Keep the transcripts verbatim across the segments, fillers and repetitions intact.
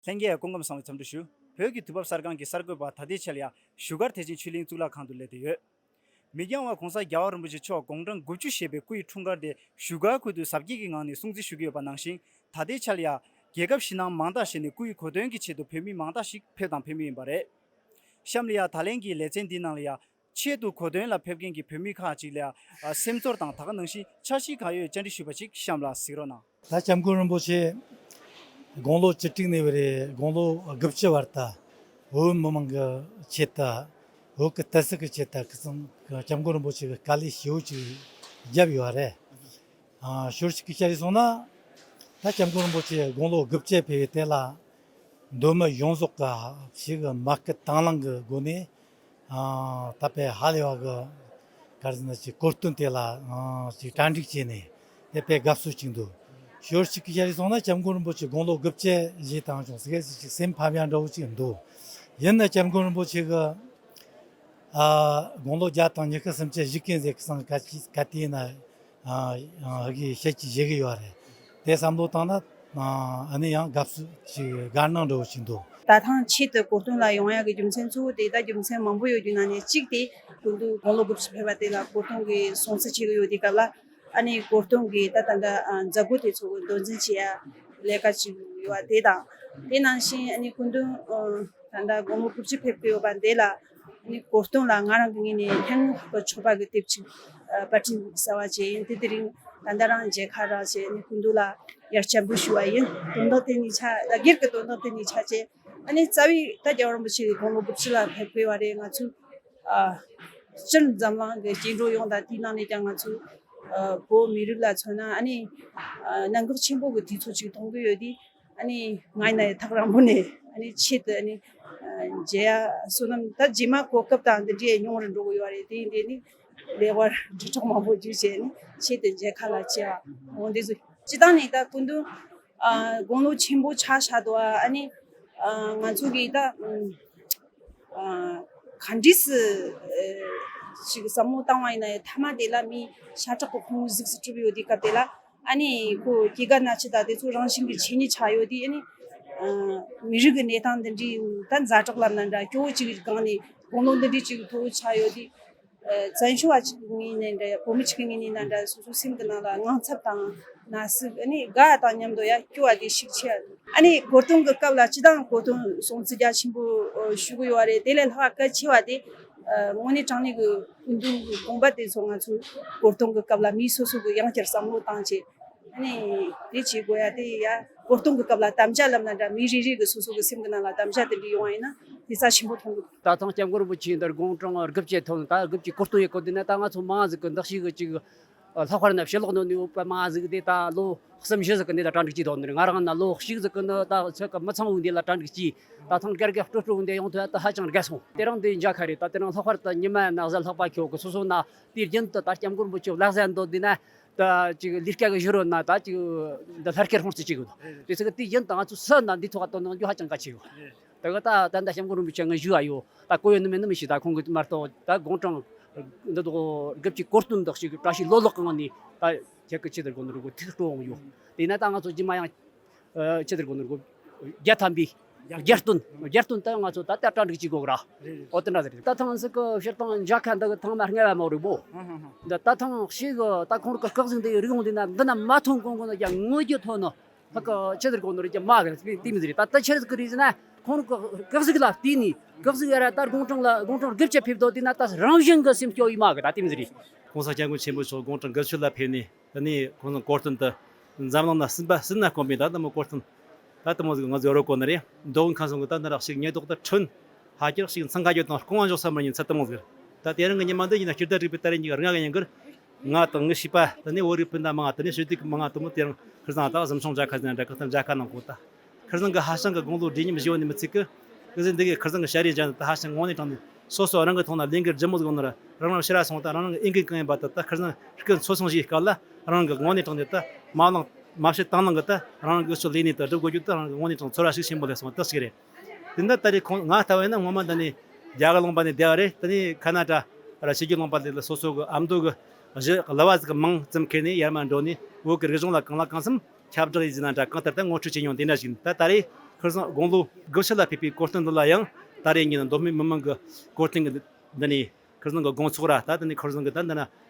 ལྷན་རྒྱས་སྐུ་ཁམས་བཟང་བའི་འཚམས་འདྲི་ཞུ། བོད་ཀྱི་དུས་བབ་གསར་ཁང་གི་གསར་འགོད་པ་ད་ལྟའི་ཆར་ཡང་བཞུགས་སྒར་ཐེག་ཆེན་ཆོས་གླིང་གཙུག་ལག་ཁང་དུ་སླེབས་བསྡད་ཡོད། མི་འགྱངས་བར་༸གོང་ས་༸རྒྱལ་བ་རིན་པོ་ཆེ་མཆོག་དགུང་གྲངས་དགུ་བཅུ་བཞེས་པའི་སྐུ་ཡི་འཁྲུངས་སྐར་དེ་བཞུགས་སྒར་ཁུལ་དུ་གཟབ་རྒྱས་ཀྱི་ངང་ནས་སྲུང་བརྩི་ཞུ་གི་ཡོད་པ་ནང་བཞིན། ད་ལྟའི་ཆར་ཡང་རྒྱལ་ཁབ་ཕྱི་ནང་མང་དག་ཞིག་ནས་སྐུ་ཡི་གོ་སྟོན་གྱི་ཆེད་དུ་བོད་མི་མང་དག་ཞིག་ཕེབས་དང་ཕེབས་མུས་ཡིན་པ་རེད། གཤམ་ལ་ཡང་ད་ལན་གྱི་ལེ་ཚན་འདིའི་ནང་ལ་ཡང་ཆེད་དུ་གོ་སྟོན་ལ་ཕེབས་མཁན་གྱི་བོད་མི་ཁག་ཅིག་ལ་ཡང་སེམས་ཚོར་དང་ད་ག་ནང་བཞིན་འཆར་གཞི་ག་ཡོད་བཅར་འདྲི་ཞུས་པ་ཅིག་གཤམ་ལ་གཟིགས་རོགས་གནང་། ད་༸སྐྱབས་མགོན་རིན་པོ་ཆེ་དགུང་ལོ་བཅུ་དྲུག་ནས་བར་དགུང་ལོ་དགུ་བཅུ་བར་དུ་བོད་མི་མང་གི་ཆེད་དུ་བོད་ཀྱི་དད་སྲིད་ཀྱི་ཆེད་དུ་ཁ་སང་༸སྐྱབས་མགོན་རིན་པོ་ཆེ་གི་དཀའ་ལས་ཞེ་པོ་ཅིག་བརྒྱབ་ཡོད་རེད། ཨ། ཞོར་ཞིག་གི་བཤད་རེས་སོང་ན། ད་༸སྐྱབས་མགོན་རིན་པོ་ཆེ་དགུང་ལོ་དགུ་བཅུ་ཕེབས་པའི་དེ་ལ་མདོ་སྨད་ཡོངས་རྫོགས་ཀྱི་ཞིག་མ་སྐུལ་དང་བླངས་ཀྱི་སྒོ་ནས། ཨ། ད་དཔེ་ཧ་ལས་པ་གི་ག་རེ་ཟེར་ན་ཅིག་གོ་སྟོན་དེ་ལ་ཨ་ཅིག་གྲ་སྒྲིག་བྱས་ནས་དེ་དཔེ་དགའ་བསུ་ཅིག་འདུག་ཞོར་ཞིག་གི་བཤད་རེས་སོང་ན་༸སྐྱབས་མགོན་རིན་པོ་ཆེ་དགུང་ལོ་དགུ་བཅུ་བཞེས་བཏང་བྱུང་ཟེར་གི་ཅིག་སེམས་ཕམ་ཡ་འདྲ་བོ་ཅིག་འདུག་ཡིན་ན་༸སྐྱབས་མགོན་རིན་པོ་ཆེ་གི་ཨ། དགུང་ལོ་བརྒྱ་དང་ཉི་ཤུ་སུམ་ཅུ་བཞུགས་མཁན་ཟེར་གི་སང་ག་ཅི་ག་དེ་ཡིན་ན། ཨ། ཨ། ཧ་གི་བཤད་ཀྱི་བཞེས་གི་ཡོད་རེད། དེ་བསམ་བློ་བཏང་ན། ཨ། ཨ་ནི་ཡང་དགའ་བསུ་ཅིག་དགའ་སྣང་འདྲ་བོ་ཞིག་འདུག་ད་ཐེངས་ཆེད་དུ་གོ་སྟོན་ལ་ཡོང་ཡག་གི་རྒྱུ་མཚན་གཙོ་བོ་དེ་ད་རྒྱུ་མཚན་མང་པོ་ཡོད་རྒྱུ་ནང་ནས་གཅིག་དེ་སྐུ་མདུན་དགུང་ལོ་དགུ་བཅུ་ཕེབས་པ་དེ་ལ་གོ་སྟོན་གྱི་སྲུང་བརྩི་བྱེད་ཀྱི་ཡོད་དུས་སྐབས་ལ། ཨ་ནི་གོ་སྟོན་གྱི་ད་ད་ལྟ་ཨ་མཛད་སྒོ་དེ་ཚོ་གི་མདོ་འཛིན་བྱེད་ཡ་ལས་ཀ་ཅིག་ཡོད་པ་དེ་དང་། དེ་ནང་བཞིན་ཨ་ནི་སྐུ་མདུན་ཨ་ད་ལྟ་དགུང་ལོ་དགུ་བཅུ་ཕེབས་ཀྱི་ཡོད་པ་འདི་ལ་ཨ་ནི་གོ་སྟོན་ལ་ང་རང་གི་ངོས་ནས་ལྷན་དུ་མཆོད་པ་གི་དེབ་ཅིག་ཨ་པར་སྐྲུན་གསར་པ་བྱས་ཡིན། དེ་དེ་རིང་ད་ལྟ་རང་མཇལ་ཁ་རག་བྱས་ཨ་ནི་སྐུ་མདུན་ལ་ཡར་སྤྱན་འབུལ་ཞུ་བ་ཡིན། དོན་དག་དེ་གཉིས་ཆ་ད་སྒེར་གྱི་དོན་དག་དེ་གཉིས་ཆ་བྱས། ཨ་ནི་རྩ་བའི་ད་རྒྱལ་བ་རིན་པོ་ཆེ་གི་དགུང་ལོ་དགུ་བཅུ་ལ་ཕེབས་དགོས་པ་རེད། ང་ཚོས་ཨ་སྤྱིར་འཛམ་གླིང་གི་སྐྱེ་འགྲོ་ཡོངས་དང་དེའི་ནང་ནས་ཀྱང་ང་ཚོའི་ཨ་བོད་མི་རིགས་ལ་མཚོན་ན་ཨ་ནི་ཨ་གནད་འགག་ཆེན་པོ་གི་དུས་ཚོད་ཅིག་མཐོང་གི་ཡོད་དུས། ཨ་ནི་ང་ཡིན་ན་ཡང་ཐག་རིང་པོ་ནས་ཨ་ནི་ཆེད་དུ་ཨ་ནི་ཨ་མཇལ་ཡ་བསོད་ནམས་ད་རྗེས་མ་གོ་སྐབས་དང་འདི་འདྲའི་ཉུང་རུ་འགྲོ་གི་ཡོད་རེད། དེ་ཡིན་དུས་ནི་ལེགས་པར་དྲིལ་བསྒྲགས་མང་པོ་བརྒྱུད་བྱས་ནི་ཆེད་དུ་མཇལ་ཁ་ལ་ཆེ་བ་འོང་དུས་སུ་སྤྱི་བཏང་ནས་ད་སྐུ་མདུན་ཨ་དགུང་ལོ་ཆེན་པོ་ཆགས་བཞག་འདུག་ཨ་ནི་ཨ་ང་ཚོ་གིས་ད་ཨ་ག་འདྲས་སེ་ཨ་ཞིག་བསམ་བློ་བཏང་བ་ཡིན་ན་ཡང་མཐའ་མ་དེ་ལ་མི་ཤ་ཁྲག་གི་ཕུང་པོ་གཟུགས་སུ་གྲུབ་ཡོད་དུས་སྐབས་དེ་ལ་ཨ་ནི་ཁོ་སྐྱེ་རྒ་ན་འཆི་དང་དེ་ཚོ་རང་བཞིན་གྱི་ཆོས་ཉིད་ཆགས་ཡོད་དུས། ཨ་ནི་ཨ་མི་རིགས་ཀྱི་གནས་སྟངས་འདི་འདྲའི་ད་ཛ་དྲག་ལབ་ན་འདྲ་སྐྱོ་བོ་ཅིག་གི་སྒང་ནས་དགུང་ལོ་འདི་འདྲའི་ཅིག་མཐོ་བོ་ཆགས་ཡོད་དུས། ཨ་བཙན་བྱོལ་བ་ཅིག་གི་ངོས་ནས་འདྲ་བོད་མི་ཅིག་གི་ངོས་ནས་ན་འདྲ་སོ་སོའི་སེམས་ཀྱི་ནང་ལ་དངངས་འཚབ་དང་ན་ཟུག་ཨ་ནི་དགའ་བ་དང་མཉམ་དུ་ཡང་སྐྱོ་བ་དེ་ཤུགས་ཆེ་བ། ཨ་ནི་གོ་སྟོན་གྱི་སྐབས་ལ་སྤྱི་བཏང་གོ་སྟོན་སྲུང་བརྩི་རྒྱ་ཆེན་པོ་ཨ་ཞུ་གི་ཡོད་རེད། དེ་ལས་ལྷག་གལ་ཆེ་བ་དེ་ཨ་དངོས་གནས་དྲང་གནས་ཀྱི་སྐུ་མདུན་གྱི་དགོངས་པ་དེ་ཚོ་ང་ཚོའི་གོ་སྟོན་གྱི་སྐབས་ལ་མི་སོ་སོ་གི་ཡང་བསྐྱར་བསམ་བློ་བཏང་བྱས། ཨ་ནི་དེ་བྱེད་དགོས་ཡ་དེ་ཡ་གོ་སྟོན་གྱི་སྐབས་ལ་དམ་བཅའ་ལབ་ན་འདྲ་མི་རེ་རེ་གི་སོ་སོ་གི་སེམས་ཀྱི་ནང་ལ་དམ་བཅའ་དེ་འདྲ་ཡོང་བ་ཡིན་ན་དེ་རྩ་ཆེན་པོ་མཐོང་གི་འདུག་ད་ཐེངས་སྐྱབས་མགོན་རིན་པོ་ཆེ་འདིར་དགུང་གྲངས་དགུ་བཅུ་ཐོན། ད་དགུ་བཅུའི་གོ་སྟོན་ཡེད་གོ་དུས་ན་ད་ང་ཚོ་མང་ཟིག་གི་འདུ་ཤེས་གི་ཅིག་ལྷག་པར་ན་ཕྱི་ལོགས་ནང་ནས་ཡོད་པ་མང་ཟིག་དེ་ད་ལོ་གསུམ་བཞི་ཟིག་གི་འདི་ལ་གྲ་སྒྲིག་བྱས་ཐོན་ནི་རེད། ང་རང་ན་ལོ་གཅིག་ཟིག་གི་ནི་ད་ཚོད་ཀྱི་མི་ཚང་བོ་འདི་ལ་གྲ་སྒྲིག་བྱས། ད་ཐེངས་སྒེར་སྒེར་སྤྲོ་སྤྲོ་འདི་ཡོང་ཐུབ་ཡ་ད་ཧ་ཅང་དགའ་སོང་། དེ་རིང་འདི་མཇལ་ཁ་རེད། ད་དེ་རིང་ལྷག་པར་དུ་ཉི་མ་ན་གཟའ་ལྷག་པ་ཁྱོད་གི་སོ་སོ་ན་དུས་རྒྱུན་དུ་ད་སྐྱབས་མགོན་རིན་པོ་ཆེ་ལྷ་ས་འདོད་འདི་ན། ད་ཅིག་ལས་ཀ་གི་བཞུར་བ་ན་ད་ཅིག་འདི་ལྷར་བསྐྱེད་ཧོང་ཙི་ཅིག་ཡོད། དེ་ཚོ་གི་དུས་རྒྱུན་དུ་ང་ཚོ་སུ་ན་འདི་ཐོག་གཏོང་གནང་རྒྱུ་ཧ་ཅང་གལ་ཆེ་ཡོད། དེ་གི་ད་ད་ད་སྐྱབས་མགོན་རིན་པོ་ཆེ་ངས་ཞུ་བ་ཡོད། ད་གོ་ཡོད་ནི་མེད་ནི་མི་ཤེས། ད་ཁོང་གི་མ་གཏོགས་ད་དགུང་གྲངས་འདི་དག་དགུ་བཅུའི་གོ་སྟོན་དག་ཞིག་བཀྲ་ཤིས་ལོ་ལེགས་གི་ངང་ནས་ད་ཁྱེད་ཀྱི་ཆེད་དུ་དགོངས་ནས་རུ་གོ་ཐུགས་སྤྲོ་འོང་ཡོད། དེ་ན་ད་ང་ཚོ་རྗེས་མ་ཡང་ཆེད་དུ་དགོངས་ནས་རུ་གོ་རྒྱལ་ཐམ་པའི་རྒྱལ་སྟོན་རྒྱལ་སྟོན་ད་ང་ཚོ་ད་ལྟ་གྲ་སྒྲིག་བྱེད་དགོས་ར། ཨོ་དེ་འདྲ་ཟེར། ད་ཐེངས་ཟིག་གི་སྤྱིར་བཏང་མཇལ་ཁ་འདི་གི་ཐེངས་མ་ལྔ་བ་མོ་རིག་པོ། འདི་ད་ཐེངས་ཤིག་གི་ད་ཁོང་རུ་གི་སྐག་ཟིག་འདི་རིག་འོང་དེ་ན་འདི་ན་མ་ཐོན་གོང་གོང་ན་ཀྱང་ངོ་རྒྱུ་ཐོན་ནོ། ཧ་གི་ཆེ་ཟེར་གོ་ནོ་རེད་ཀྱི་མ་གི་དེ་མི་ཟེར། ད་ད་ཆེ་ཟིག་གི་རེད་ཟེར་ན་ཁོང་རུ་གི་སྐག་ཟིག་ལ་བལྟས་ནས་སྐག་ཟིག་ཡ་ར་ད་དགུང་གྲངས་ལ་དགུང་གྲངས་དགུ་བཅུ་ཕེབས་དོ་དེ་ན་ད་རང་བཞིན་གི་སེམས་སྐྱོ་ཡི་མ་གི་ད་དེ་མི་ཟེར། གོང་ས་སྐྱབས་མགོན་ཆེན་པོ་མཆོག་དགུང་གྲངས་དགུ་བཅུ་ལ་ཕེབས་ནས། དེ་ནས་ཁོང་ཚོ་གོ་སྟོན་དུ་འཛམ་གླིང་ན་སྲིད་པ་སྲིད་ན་དཀོན་པའི་ད་ལྟ་མོ་གོ་སྟོན་ད་ལྟ་མོ་ཟིག་ང་ཚོ་རོལ་གོ་ནི་རེད། མདོ་དབུས་ཁམས་གསུམ་གི་ད་འདི་རག་ཞིག་ཉེ་དོག་ཏུ་ཁྲོན་ཧ་ཀྱག་ཞིག་འཚང་ཁ་རྒྱུ་དང་སྐོང་བ་འཇོག་ས་མི་ཉན་ཚད་ལྟ་མོ་ཟིག་ད་དེ་རིང་གི་ཉི་མ་འདི་ཡིན་ན་སྤྱིར་བདག་རིག་པའི་ད་རེས་ཉིན་གི་ལྔ་གི་ཉིན་གི་ང་དང་ངའི་བྱིས་པ་དེ་ནས་བོད་རིགས་སྤུན་ཟླ་མང་དེ་ནས་ཞི་བདེ་གི་མང་དུ་མོ་དེ་རིང་ཁིར་ཚང་དང་གཟིམ་ཆུང་མཇལ་ཁ་ཟིན་འདྲ་གི་ཐབས་མཇལ་ཁ་གནང་གོ་ད། ཁིར་ཚང་གི་ཧ་ཤང་གི་དགུང་ལོ་བགྲེས་ཉམས་བཞི་བ་ནས་མི་ཚིག་གི་ཀི་ཟིན་འདི་གའི་ཁིར་ཚང་གི་ཞ་རིས་འཇག་ནི་ད་ཧ་ཤང་ངོ་ནས་དྲང་ནས་སོ་སོ་རང་གི་ཐོག་ན་ལས་འགུལ་ལྗིད་མོ་ཟིག་ནོར་རང་རང་ཕྱིར་ར་སོང་ད་རང་རང་གི་ཨིན་གི་གང་ཡིན་པ་ད་ད་ཁིར་ཚང་སྐུ་འཚོ་སོང་ཞིག་སྐབས་ལ་རང་གི་ངོ་ནས་དྲང་ནས་ད་མ་བླངས་མ་བྱེད་དང་བླངས་གི་ད་རང་གི་ཆོ་ལས་ནས་ད་སྒྲུབ་དགོས་རྒྱུ་ད་རང་གི་ངོ་ནས་དྲང་ཚོར་བ་ཞིག་ཆེན་པོ་ལས་སོང་ད་ཞིག་རེད། དེ་འདྲ་ད་རེས་ཁོང་ང་ལྟ་བས་ན་ངོ་མ་འདི་ནས་རྒྱ་གར་ལུང་པ་ནས་བསྡད་པ་རེད། དེ་ནས་ཁ་ན་ཌ་ར་ཕྱི་རྒྱལ་ལུང་པ་འདི་ལ་སོ་སོ་གི་ཨ་མདོ་གི་གཞི་གླུ་བ་ཟིག་གི་མིང་ཙམ་ཁྱེར་ནས་ཡར་མར་འགྲོ་ནས་བོད་གི་རིག་གཞུང་ལ་གང་ལ་གང་འཚམ་ཁྱབ་བསྒྲགས་ཡིན་ཟིན་ན་འདྲ་གང་ལྟར་ད་ངོ་སྤྲོད་བྱེད་མྱོང་དེ་འདྲ་ཞིག་ཡིན། ད་ད་རེས་ ཁིར་ཚང་དགུང་ལོ་དགུ་བཅུ་ལ་ཕེབས་པའི་གོ་སྟོན་འདི་ལ་ཡང་ད་རེས་ཉིན་མདོ་སྨད་མི་མང་གི་གོ་སྟོན་གྱི་འདི་ནས་ཁིར་ཚང་གི་དགོང་ཚོགས་ར་ད་དེ་ནས་ཁིར་ཚང་གི་ད་འདི་ན་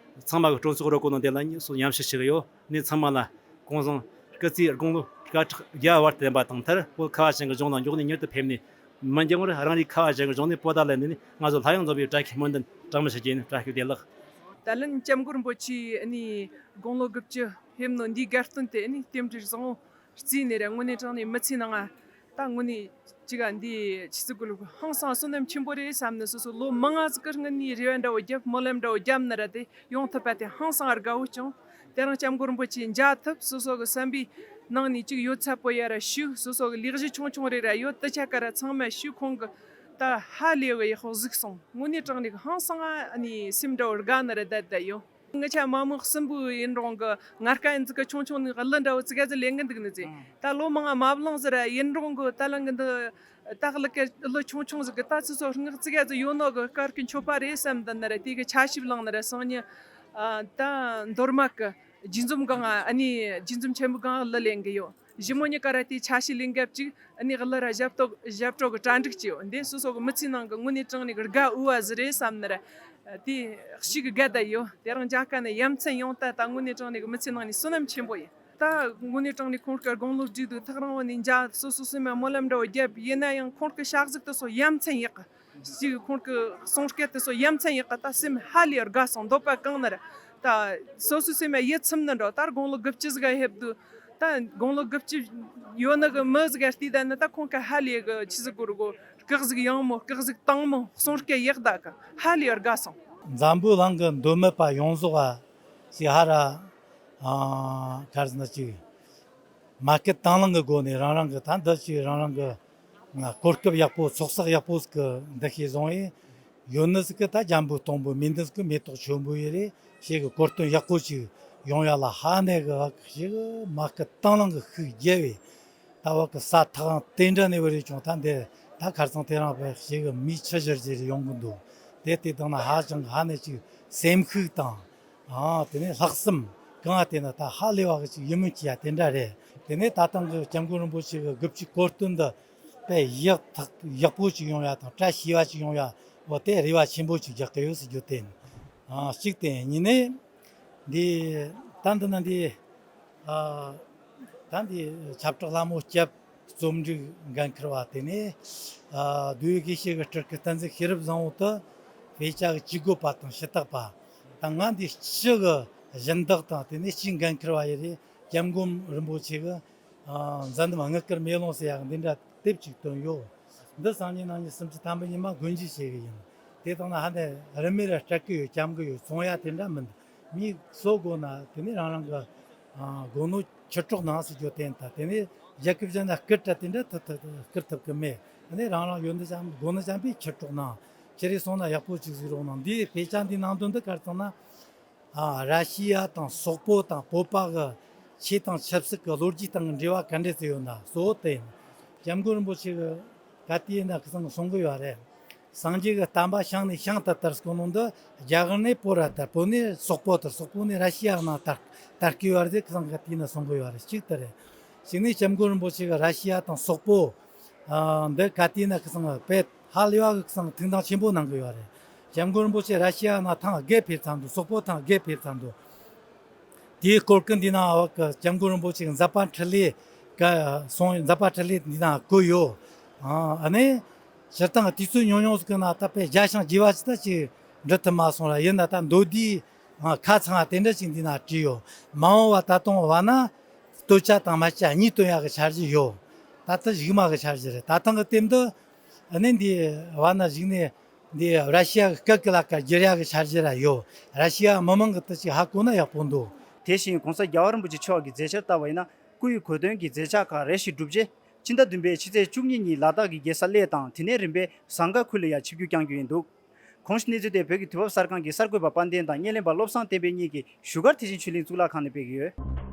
ཚང་མ་གི་སྤྲོ་ཚོགས་རོལ་གོ་ནང་དེ་ལ་ཉིན་སོ་ཉམས་ཞིབ་ཞུ་གི་ཡོད། ནས་ཚང་མ་ལ་གུང་སེང་སྐུ་ཚེ་དགུང་ལོ་སྐར་ཁྲག་བརྒྱ་བར་དུ་ལྡན་པ་དང་མཐར་བོད་ཁ་བ་ཅན་གྱི་ལྗོངས་ལ་མགྱོགས་ནས་མྱུར་དུ་ཕེབས་ནས་མི་འགྱང་བར་རང་རེའི་ཁ་བ་ཅན་གྱི་ལྗོངས་ནས་པོ་ཏཱ་ལ་འདི་ནས་ང་ཚོ་ལྷ་ཡང་རྫོགས་པའི་བཀྲ་ཤིས་སྨོན་འདུན་གྲངས་མེད་ཞུ་རྒྱུ་ཡིན། བཀྲ་ཤིས་བདེ་ལེགས། ད་ལན་སྐྱབས་མགོན་རིན་པོ་ཆེའི་ཨ་ནི་དགུང་ལོ་དགུ་བཅུ་ཕེབས་ནོ་འདིའི་དགའ་སྟོན་དེ་ཨ་ནི་རྟེན་འབྲེལ་བཟང་བོ་བརྩིས་ནས་ར་དངོས་གནས་དྲང་ནས་མི་ཚེའི་ནང་ང་ད་དངོས་གནས་ཅིག་ཨ་འདི་ཆི་ཟིག་གོ་ལུག་ཧང་སང་བསོད་ནམས་ཆེན་པོ་རེད་བསམ་ནས་སོ་སོ་ལོ་མང་ང་ཟིག་གི་སྔོན་ནས་རེ་བ་འདྲ་བོ་བརྒྱབ་སྨོན་ལམ་འདྲ་བོ་བརྒྱབ་ནི་ར་དེ་ཡོང་ཐུབ་པ་དེ་ཧང་སང་དགའ་བོ་བྱུང་། དེ་རིང་སྐྱབས་མགོན་རིན་པོ་ཆེ་མཇལ་ཐུབ་སོ་སོ་གི་བསམ་པའི་ནང་ནས་ཅིག་ཡོད་ཚད་པོ་ཡ་ར་ཞུ་སོ་སོ་གི་ལས་གཞི་ཆུང་ཆུང་རེ་ར་ཡོད་དུ་ཆ་ཀ་ར་ཚང་མ་ཞུ་ཁོང་གི་ད་ཧ་ལས་གི་ཡག་པོ་གཟིགས་སོང་། དངོས་གནས་དྲང་གནས་ཧང་སང་ཨ་ནི་སེམས་འདྲ་བོ་དགའ་ནི་ར་ད་ད་ཡོད། ངི་ཆ་མ་མོ་གསུམ་པོ་ཡིན་རུང་གི་ངར་ཀ་ཡིན་ཙི་གི་ཆུང་ཆུང་ནི་གླུ་འདྲ་བོ་ཙི་ག་ཙི་ལེན་གི་འདུག་ནི་ཙི། ད་ལོ་མང་ང་མ་བླངས་ཟེར་ཡིན་རུང་གི་ད་ལང་གི་འདི་ད་གླུ་གི་གླུ་ཆུང་ཆུང་ཟིག་གི་ད་ཙི་ཚོ་སྔགས་ཙི་ག་ཙི་ཡོད་ནོ་གི་སྐར་གི་མཆོད་པ་རེད་བསམ་ད་ནི་ར་དེ་གི་ཆ་ཞིབ་བླངས་ནི་ར་སང་ཉི་ད་མདོར་མ་གི་རྗེ་འཛོམས་སྒང་ཨ་ནི་རྗེ་འཛོམས་ཆེན་པོ་སྒང་གླུ་ལེན་གི་ཡོད། ཞི་མོ་ཉི་ཀ་ར་དེའི་ཆ་ཤས་ལེན་སྐབས་ཅིག་ཨ་ནི་གླུ་ར་ཞབས་ཏོག་ཞབས་བྲོ་གི་གྲ་སྒྲིག་བྱས་ཡོད། འདི་སོ་སོ་གི་མི་ཚེའི་ནང་གི་དངོས་གནས་དྲང་གནས་གི་དགའ་འོས་པ་ཟིག་རེད་བསམ་ནི་ར་དེ་ཞིག་གི་དགའ་ད་ཡོད། དེ་རིང་མཇལ་ཁ་ནས་ཡ་མཚན་ཡོང་ད་ད་དངོས་གནས་དྲང་གནས་གི་མི་ཚེའི་ནང་ནས་བསོད་ནམས་ཆེན་པོ་ཡིན། ད་དངོས་གནས་དྲང་གནས་ཁོང་སྐར་དགུང་ལོ་བགྲེས་འདུག་ཐག་རིང་བ་ནས་མཇལ་སོ་སོ་སེམས་མ་སྨོན་ལམ་འདྲ་བོ་བརྒྱབ་ཡིན་ན་ཡང་ཁོང་གི་ཞག་ཟིག་དེ་སོ་ཡ་མཚན་ཡག་གི་ཅིག་ཁོང་གི་གསུང་སྐད་དེ་ཚོ་ཡ་མཚན་ཡག་ག་ད་སེམས་ཧ་ལས་དགའ་སོང་། འདོད་པ་གང་ནར་ད་སོ་སོའི་སེམས་ལ་ཡིད་ཚིམ་ནི་འགྲོ། ད་དགུང་ལོ་དགུ་བཅུ་ཟིག་ག་ཕེབས་དུས་ད་དགུང་ལོ་དགུ་བཅུ་ཡོད་ནི་གི་མི་ཟིག་ག་བལྟས་ད་ནི་ད་ཁོང་གི་ཧ་ལས་གི་ཆི་ཟིག་གོ་རུ་གོ་སྐག་ཟིག་ཡང་མོ་སྐག་ཟིག་དྭངས་མོ་གསུང་སྐད་ཡག་ད་གི་ཧ་ལས་དགའ་སོང་། འཛམ་བུ་གླིང་གི་མདོ་སྨད་པ་ཡོངས་རྫོགས་ཨ་ཞིག་ཧ་ར་ཨ་གར་ཟིན་ཅིག་མ་སྐད་དང་བླངས་ཀྱི་སྒོ་ནས་རང་རང་གི་ད་འདི་ཅིག་རང་རང་གི་ང་གོ་སྐབས་ཡག་པོ་ཚོགས་བསགས་ཡག་པོ་ཟིག་གི་འདུ་ཤེས་བཟུང་ཡས་ཡོད་ནི་ཟིག་གི་ད་འཇམ་པོ་སྟོང་པོ་མེད་འདི་ཟིག་གི་མེ་ཏོག་ཆོན་པོ་ཡི་རེད་ཞེས་གི་གོ་སྟོན་ཡག་པོ་ཅིག་ཡོང་ཡ་ལ་ཧ་ནས་གི་བ་གི་ཞེས་གི་མ་སྐད་དང་བླངས་གི་ཤུགས་རྒྱས་བས་ད་བ་གི་ས་ཐག་དེ་འདྲ་ནས་བ་རེད་བྱུང་། ད་འདི་ད་ཁར་ཚང་དེ་རང་བས་ཞེས་གི་མི་ཆུ་ཞིར་ཞིར་ཡོང་གི་འདུག་དེ་དེ་དང་ན་ཧ་ཅང་གི་ཧ་ནས་ཅིག་སེམས་ཤུགས་དང་། ཨ་དེ་ནས་ལྷག་བསམ་གང་ང་བལྟས་ན་ད་ཧ་ལས་བ་གི་ཅིག་ཡིད་སྨོན་སྐྱེ་ཡ་དེ་འདྲ་རེད། དེ་ནས་ད་ཐེངས་གི་སྐྱབས་མགོན་རིན་པོ་ཆེ་གི་དགུ་བཅུའི་གོ་སྟོན་འདི་དཔེ་ཡག་ཐག་ཡག་པོ་ཅིག་ཡོང་ཡ་དང་བཀྲ་ཤིས་པ་ཅིག་ཡོང་ཡ་འོ་དེ་རེ་བ་ཆེན་པོ་ཅིག་རྒྱག་གི་ཡོད་ཟེར་རྒྱུ་དེ་ཨ་གཅིག་དེ་གཉིས་ནས་འདི་ད་འདི་ན་འདི་ཨ་ད་འདི་ཁྱབ་བསྒྲགས་ལྷ་མོ་སྐྱབས། རྩོམ་སྒྲིག་འགན་འཁུར་བ་དེ་ནས་ཨ་བསྡུས་དགེ་བཤེས་ཀྱི་སྤྲུལ་སྐུ་བསྟན་འཛིན་ཤེས་རབ་བཟང་པོ་དུ་དཔེ་ཆ་གི་ཇུས་འགོད་པ་དང་ཞུ་དག་པ་དང་ང་འདི་སྤྱི་གི་སྦྱིན་བདག་དང་དེ་ནས་སྤྱིའི་འགན་འཁུར་བ་ཡི་རེད། སྐྱབས་མགོན་རིན་པོ་ཆེ་གི་ཨ་མཛད་འདུམ་དངུལ་དཀར་མེ་ལོང་ཟེར་ཡག་འདི་འདྲ་དེབ་ཅིག་བཏོན་ཡོད། འདི་སང་ཉིན་གནངས་ཉིན་སུམ་ཅུ་ཐམ་པ་ཉི་མ་སྒོ་འབྱེད་བྱེད་གི་ཡིན། དེ་དང་ན་ཧ་ནས་རིན་མེད་ར་སྤྲད་གི་ཡོད་བཅམ་གི་ཡོད་བཙོང་ཡ་དེ་འདྲ་མིན། མིས་གསོ་དགོས་ན་དེ་ནས་རང་རང་གི་ཨ་སྒོ་ནོར་ཕྱིར་སྤྲོད་གནང་ཟེར་རྒྱུ་དེ་ཡིན། ད་དེ་ནས་རྒྱལ་ཁབ་གཞན་ལ་བསྐུར་དྲ་དེ་འདྲ་ཐུབ་ཐུབ་བསྐུར་ཐུབ་གི་མེད། དེ་ནས་རང་རང་ཡོད་ནི་ཙམ་སྒོ་ནོར་ཙམ་པས་ཕྱིར་སྤྲོད་གནང་། ཁྱེད་རེ་སོང་ན་ཡག་པོ་ཅིག་གཟིགས་རོགས་གནང་། འདིའི་དཔེ་ཆ་འདིའི་ནང་དོན་འདི་ག་རེ་ཚང་ན་ཨ་ར་ཤི་ཡ་དང་སོག་པོ་དང་བོད་པ་གི་ཆོས་དང་ཆབ་སྲིད་ཀྱི་ལོ་རྒྱུས་སྟེང་གི་འབྲེལ་བ་ག་འདྲས་ཟེར་ཡོད་ན་གཙོ་བོ་དེ་ཡིན། སྐྱབས་མགོན་རིན་པོ་ཆེ་གི་ག་དུས་ཡིན་ན་ཁི་ཚང་གི་གསུང་གི་ཡོད་རེད། སངས་རྒྱས་ཀྱི་བསྟན་པ་ཤིང་ནས་ཤིང་དུ་དར་ཟེར་གོ་ནོ་འདི་རྒྱ་གར་ནས་བོད་ར་དར། བོད་ནས་སོག་པོ་དར། སོག་པོ་ནས་ར་ཤི་ཡ་ནང་དར་དར་གི་ཡོད་རེད་ཟེར་ཁི་ཚང་གི་དུས་ན་གསུང་གི་ཡོད་རེད། གཅིག་དེ་རེད། གཅིག་ནས་སྐྱབས་མགོན་རིན་པོ་ཆེ་གི་ར་ཤི་ཡ་དང་སོག་པོ་ཨ་འདི་ག་དུས་ན་ཁི་ཚང་དཔེ་ཧ་ལས་པ་གི་ཁི་ཚང་ཐུགས་འདང་ཆེན་པོ་གནང་གི་ཡོད་རེད། སྐྱབས་མགོན་རིན་པོ་ཆེ་ར་ཤི་ཡ་ནང་ཐེངས་བརྒྱད་ཕེབས་ཚར་འདུག་སོག་པོ་ཐེངས་བརྒྱད་ཕེབས་ཚར་འདུག་དེའི་སྐོར་གི་འདི་ན་འོག་གི་སྐྱབས་མགོན་རིན་པོ་ཆེ་གི་མཛད་པ་འཕྲིན་ལས་ག་སོང་། མཛད་པ་འཕྲིན་ལས་འདི་ན་བཀོད་ཡོད། ཨ་ཨ་ནི་སྤྱིར་བཏང་དུས་ཚོད་ཉུང་ཉུང་ཟིག་གི་ནང་ད་དཔེ་རྒྱ་ཞང་རྒྱས་པ་ཅིག་ད་ཅིག་འབྲི་ཐུབ་མ་སོང་ར། ཡིན་ན་ད་མདོ་སྡེའི་ཁ་ཚང་དེ་འདྲ་ཅིག་འདི་ན་བྲིས་ཡོད། མ་འོངས་པ་ད་དུང་བ་ན་སྟོད་ཆ་དང་སྨད་ཆ་གཉིས་སྟོན་ཡག་གི་འཆར་གཞི་ཡོད། ད་ལྟ་གཞུག་མ་གི་འཆར་གཞི་རེད། ད་ཐེངས་གི་དེབ་འདི་ཨ་ནི་འདི་བ་ན་གཞུག་ནས། འདི་ར་ཤི་ཡ་གི་སྐད་ཀྱི་ལ་ཀ་བསྒྱུར་ཡ་གི་འཆར་གཞི་ར་ཡོད། ར་ཤི་ཡ་མི་མང་གི་དུ་ཅིག་ཧ་གོ་ན་ཡག་པོ་འདུག་དེ་བཞིན་གོང་ས་རྒྱལ་བ་རིན་པོ་ཆེ་མཆོག་གི་མཛད་འཆར་ལྟ་བ་ཡིན་ན་སྐུ་ཡི་གོ་སྟོན་གྱི་མཛད་འཆར་ཁག་རེ་ཞིག་གྲུབ་རྗེས་ཕྱི་ཟླ་བདུན་པའི་ཕྱི་ཚེས་བཅུ་གཉིས་ཉིན་ལ་དྭགས་ཀྱི་རྒྱལ་ས་གླེ་དང་དེ་ནས་རིམ་པས་ཟངས་དཀར་ཁུལ་ལ་ཡང་ཆིབས་བསྒྱུར་བསྐྱང་རྒྱུ་ཡིན་འདུག་གོང་ཞུས་གནས་ཚུལ་དེ་བོད་ཀྱི་དུས་བབ་གསར་ཁང་གི་གསར་འགོད་པ་དཔལ་ལྡན་དང་བརྙན་ལེན་པ་བློ་བཟང་བསྟན་འཕེལ་གཉིས་ཀྱིས་བཞུགས་སྒར་དེ་བཞིན་ཆོས་གླིང་གཙུག་ལག་ཁང་ནས་སྤེལ་གྱི་ཡོད།